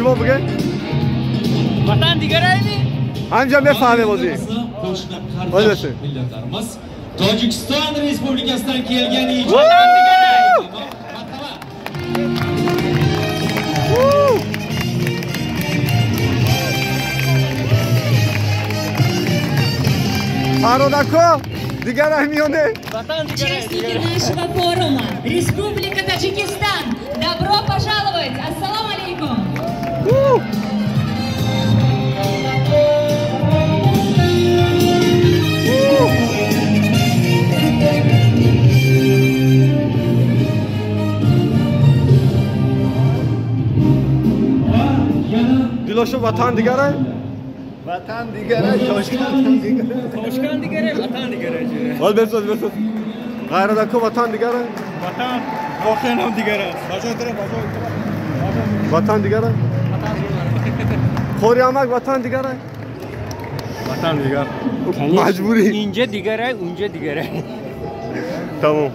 Шумо бигӯед. Ватан дигарайми? Ҳамҷа мефаҳмем озӣ. Millatlarimiz Tojikiston Respublikasidan kelgan Vatan digaray. Фарҳодако дигарай миёне. Ватан дигарай. Участники нашего форума Республика Таджикистан, добро пожаловать! Ассаламу алейкум! Дилошо ватан дигарай? Ватан дигарай, Тошканд дигарай. Тошканд дигарай, ватан дигарай. Вал бесоз бесоз. Ғайрадако ватан дигарай? Ватан воқеан ҳам дигар аст. Ватан дигарай? Қори амак ватан дигарай? Ватан дигар. Маҷбурӣ. Инҷа дигарай, унҷа дигарай. Тамом.